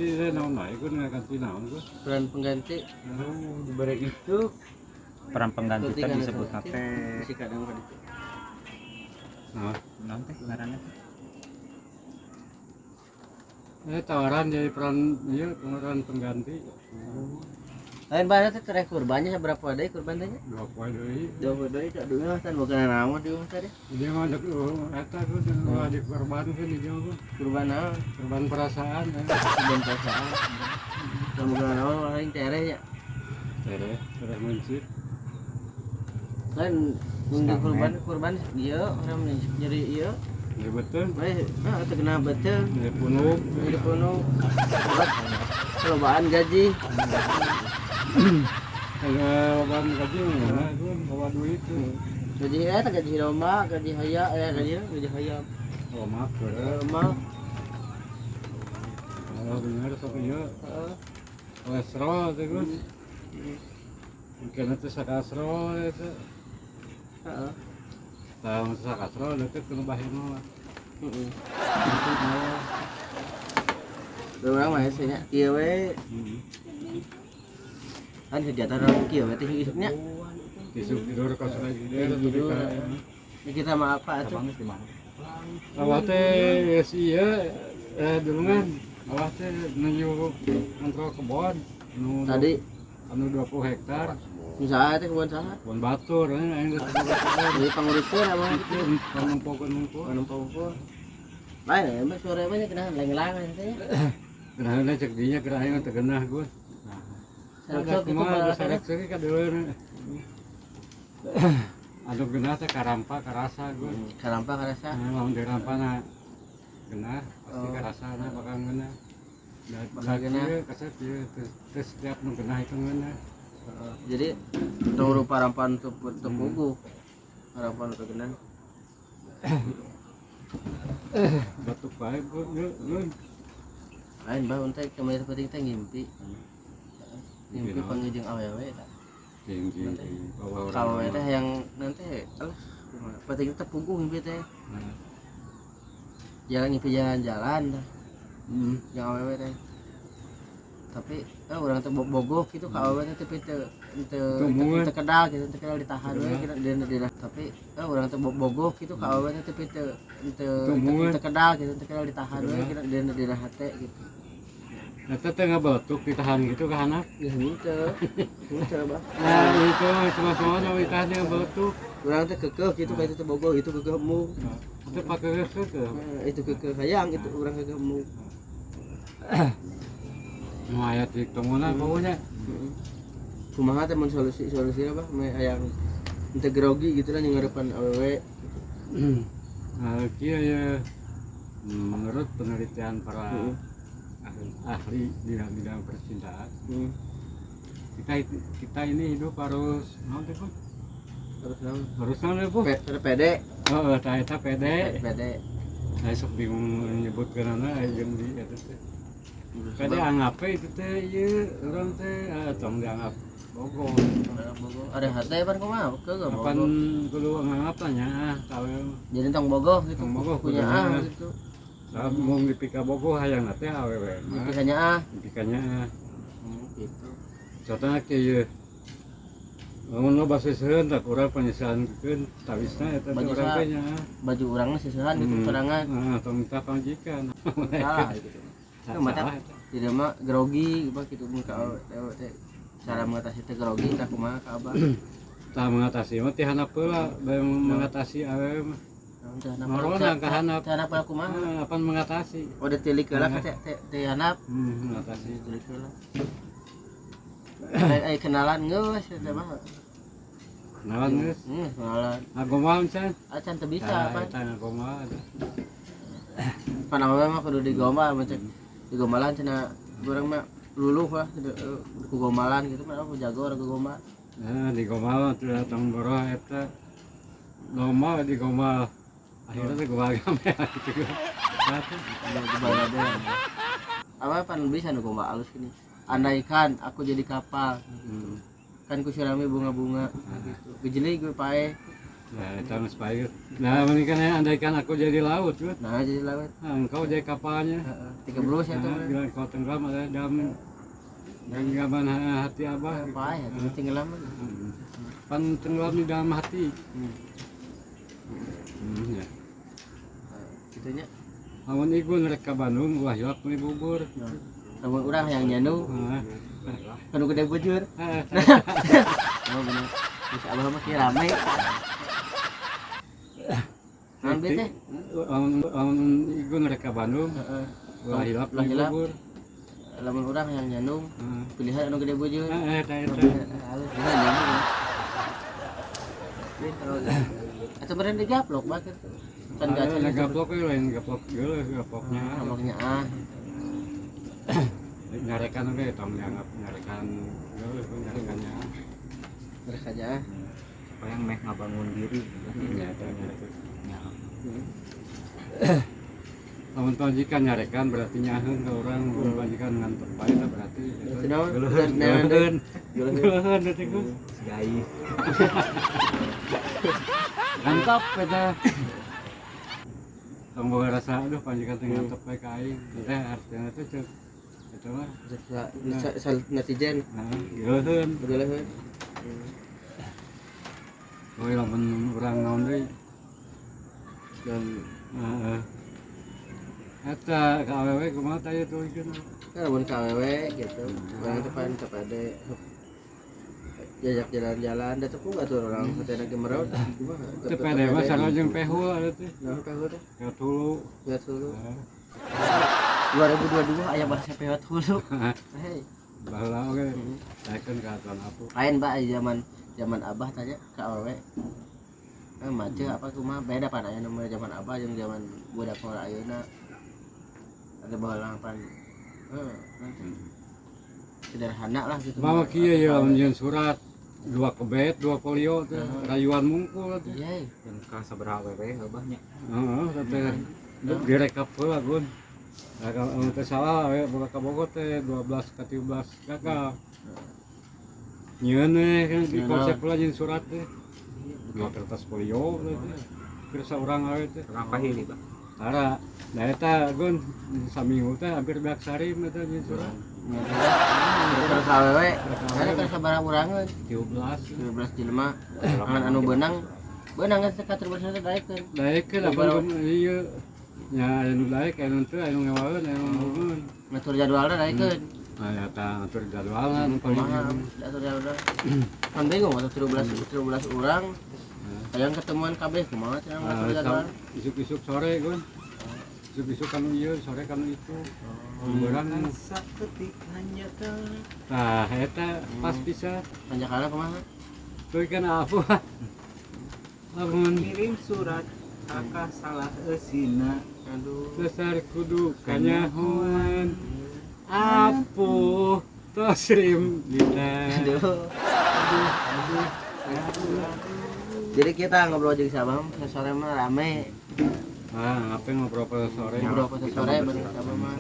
Pengganti teh naon wae gue ngaganti naon gue. Peran pengganti. Oh, diberi itu Peran pengganti Berarti teh kan disebut eta teh Bisi kadang ka ditu. Nah, naon teh ngaranna teh? Tawaran jadi peran ieu peran pengganti. Lain bae teh tereh kurbannya seberapa deui kurban teh nya? 2 poe deui. 2 poe deui tak duit mah tan boga naon di rumah tadi. Dia mah dek eta gue ulah dikorbankeun di dia mah. Kurban naon? Korban perasaan ya. Kurban perasaan. Tan boga naon lain tereh nya. Tereh, tereh mencit. Lain mun di kurban kurban ieu urang nyeri ieu. Ya betul. Bae, nah teu kena betul. Dari punuk. Jadi punuk. Kelobaan gaji. Kalau ban gaji mah gue bawa duit tuh. Gaji eta gaji domba, gaji haya, gaji gaji hayam. Oh maaf, Domba. kalau bener sok ieu Heeh. kolesterol teh gue. Mungkin itu sakasrol itu. Heeh. Tah sakasrol deket ke baheno. Heeh. Itu mah. Urang mah hese nya kieu we kan kegiatan urang kieu we teh isuknya. Isuk tidur ka sudah tidur Tidur. Ya kita mah apa atuh? Abang geus di mana? Awah teh si ieu dulungan. Awah teh nuju kontrol kebon nu Tadi anu 20 hektar misalnya teh kebun saha? Kebon batur aing geus boga kebon. Jadi panguruskeun apa Itu nempokeun nungku. Anu lain ya, mah sore mah nya kena lenglang teh. Geunahna cek dinya geura aing teu geunah gue. Sarek-sarek itu Kumaha balas sarek-sarek ka dulur. Anu geunah teh karampa karasa gue. Karampa karasa. Nah, lamun dirampa na geunah pasti Oh. karasa na bakal geunah. Da Bakal geunah. kieu kasep ieu teu setiap nu geunah itu geunah. Heeh. Jadi tong rupa rampan teu teu puguh. Rampan teu geunah. Batuk bae gue gue. Lain bah untai kemarin penting teh ngimpi. Ngimpi Ngimpi naon? panggil jeung awewe tah. Ting ting ting bawa Kalau orang. teh yang nanti alah kumaha. Penting teh puguh ngimpi teh. Nah. Jalan ngimpi jalan-jalan tah jeung awewe teh. Tapi urang teh bogoh gitu ka awewe teh tapi teu teu Teu teu kedal gitu, teu kedal ditahan we Teu gitu dina tapi urang teh bogoh gitu ka awewe teh tapi teu teu Teu teu kedal gitu, teu kedal ditahan we Teu gitu dina dina hate gitu. Eta teh ngabatuk ditahan gitu ka anak. Ya henteu. Henteu bah. Nah, itu cuma-cuma nu ditahan ngabatuk. Urang teh kekeh gitu ka itu teh bogoh itu kekeh embung. Nah, itu pakai geus. Itu kekeh hayang itu urang kekeh embung. Nu aya titik temuna pokoknya. Heeh. Kumaha teh mun solusi solusina bah meh hayang henteu grogi gitu lah jeung ngarepan awewe. Nah, kieu ya menurut penelitian para Heeh. ahli di dalam bidang percintaan, Heeh. kita kita ini hidup harus naon teh, Bu? Terus naon? Harus naon teh, Bu? Pede, Heeh, tah eta pede. pede. Nah, sok bingung nyebutkeunana aya jeung di eta teh. Pede anggap we itu teh ieu urang teh tong dianggap bogoh. Bogoh. Ada hate pan kumaha? Keueuh Kapan bogoh. kudu nganggap lah nya tahu Jadi tong bogoh gitu. Tong bogoh, punya kudunya. ah gitu. Lah mung dipika bogoh hayang teh awewe mah. Dipikanya ah. Dipikanya Gitu. Contohnya kieu lamun loba seuseun tak urang penyesalan keun tawisna eta teh Baju urang sa- teh nya. Baju urangna seusehan gitu sorangan. Heeh, tong minta pamajikan. Salah gitu. Salah Mata eta. tidak mah grogi bah gitu mun ka awewe teh cara mengatasi teh grogi tah kumaha ka abah. Tah mengatasi mah ti handap heula bae mengatasi awewe mah. Naon teh handap? Ngorona ka handap. Teh handap heula kumaha? Heeh, apan mengatasi. Oh, da tilik heula ka teh teh teh handap. Mengatasi. Tilik heula. Ai kenalan geus eta mah. Kenalan geus. Kenalan. Ngagomal can. Acan teu bisa Tah, apa. eta ngagomal. Pan awewe mah kudu digombal mun cek digombalan cenah urang mah luluh lah gitu, ku gombalan gitu mah aku jago orang gombal. Nah, digomal teh tong boroh eta. Loma digomal. Akhirnya teh gomal game gitu. Nah, teh. Ada gombal ada. Apa pan bisa nu gombal alus gini. Andaikan aku jadi kapal, kan ku sirami bunga-bunga gitu. Gejeli gue pae. Nah, itu geus payu. Nah, mending andaikan aku jadi laut, Gut. Nah, jadi laut. Nah, engkau jadi kapalnya. Heeh, 30 ya Nah, tuh. bila engkau tenggelam ada dalam genggaman hati abah. Apa ya? Tenggelam. Pan tenggelam di dalam hati. Ya. Gitunya. Lamun igun rek ka Bandung ulah hilap meuli bubur. Nah, lamun urang yang nyanu, Heeh. kudu gede bujur. Oh bener. Terus abah mah kieu rame. Naon bete? Lamun igun rek ka Bandung Heeh. ulah hilap Ulah meuli hilap. bubur. Lamun urang yang nyandung, pilihan anu gede bujur. Heeh, eta eta. Halus bener nyandung. Ini kalau atau beren digaplok bah gitu. Kan Ada gacha gaplok we lain gaplok geuleuh gaploknya. Gaploknya ah. Nyarekan oge tong dianggap nyarekan geuleuh nyarekannya. Mereka aja. Siapa yang meh ngabangun diri gitu. Ya eta gitu. Ya. Lamun pamajikan nyarekan berarti nyaheun ka urang, mun pamajikan ngantuk bae tah berarti Berarti naon? geuleuheun. Geuleuheun. Geuleuheun. Geuleuheun. Geuleuheun berarti ku. Gaib. Ngantap eta. Tong boga rasa aduh pamajikan teh ngantep bae ka aing. Teh artinya teh ceuk eta mah Bisa netizen nah geuleuheun. geuleuheun. Euy lamun urang naon deui? Dan Heeh. Eta ka awewe kumaha tah ieu tuluykeun? kan lamun ka awewe gitu. Urang teh pan teu diajak jalan-jalan da teu kuga tuh orang hatena ge meraut kumaha. Teu pede mah sarua jeung pehul ada teh. Nah, pehul teh. Peot hulu. Peot hulu. Heeh. 2022 aya bahasa peot hulu. Hei, Baheula oge. Daekeun ka aturan apu. lain Pak zaman zaman Abah tanya ka awewe. Eh mace apa kumaha beda pan aya nu zaman Abah jeung zaman budak heula ayeuna. Ada baheula pan nanti sederhana lah gitu. Mama kieu ya lamun jeung surat dua kebet, dua folio teh, rayuan mungkul teh. Iya. Dan ka sabaraha awewe heuh nya. Heeh, teh direkap heula gun. Nah, kalau teh salah we boga ka Bogor teh 12 ka 13 gagal. Nyieun we kan di konsep heula jeung surat teh. Dua kertas folio teh. Keur saurang awe teh. Urang pahili bah. Tara, nah eta gun saminggu teh hampir beak sarim eta jeung surat. Terus awewe, ada terus sabaraha urangeun? 13. 13 jelema. Angan anu beunang, beunang geus ka 13 teh daekeun. Daekeun apa ieu nya aya nu daek, aya nu teu, aya nu ngewaeun, aya nu ngomongkeun. Ngatur jadwalna daekeun. Nah, eta ngatur jadwalna nu paling Kumaha ngatur jadwalna. Kan bingung atuh 13 urang. Hayang ketemuan kabeh kumaha cenah ngatur jadwal. Isuk-isuk sore gun. Isuk-isuk kanu ieu, sore kanu itu. Urang kan Saketik hanya tah eta pas bisa. Panjakana kumaha? Teuy kan apa? Lamun ngirim surat kakak salah eusina. Aduh. dasar kudu kanyahoan apuh tosrim dita. Aduh. Aduh. Aduh. Jadi kita ngobrol jeung siapa sore mah rame. Ah, ngapain ngobrol pada sore? Ngobrol pada sore bareng siapa mah.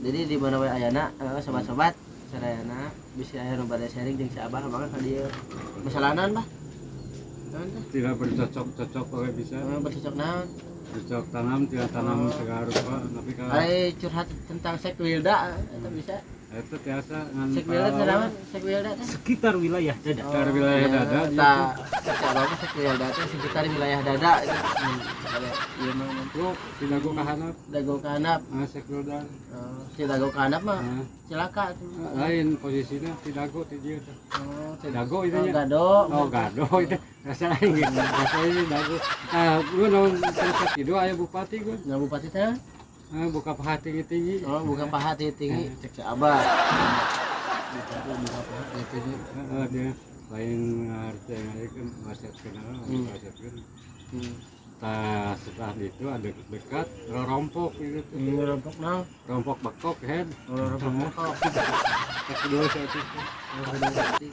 Jadi di mana wae ayana sobat-sobat sadayana bisa aya nu bade sharing jeung si Abah mangga ka dieu. Masalah naon, Bah? Naon teh? Tidak bercocok-cocok oke bisa. Bercocok naon? Bercocok tanam, tidak tanam segala rupa, tapi kalau Ari curhat tentang Sekwilda eta bisa. itu biasa ngan Sekwilda teh naon? Sekwilda teh? Sekitar wilayah dada. Sekitar wilayah dada, Tah, si Abah mah Sekwilda teh sekitar wilayah dada itu. Ieu mah Bro, tidak gua kahanap, dago ka handap. ah sekwilda. Oh, si dago ka handap mah Ah, cilaka tuh. lain posisinya tidak go ti dieu teh. Oh, Dago itu oh, nya. gado. Oh, gado itu. Rasa lain gitu. Rasa ini dago. Ah, gua naon terus kitu aya bupati gua. Nah, bupati teh. Ah, buka paha tinggi-tinggi. Oh, buka paha tinggi cek si Abah. Bupati buka paha tinggi. Heeh, dia lain ngarti yang kan ngasepkeun ngasepkeun. Tah setelah itu ada dekat rompok gitu. Rompok naon? Rompok bekok head. Oh, rompok bekok. Kedua saya itu.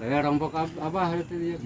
Saya rompok abah itu dia.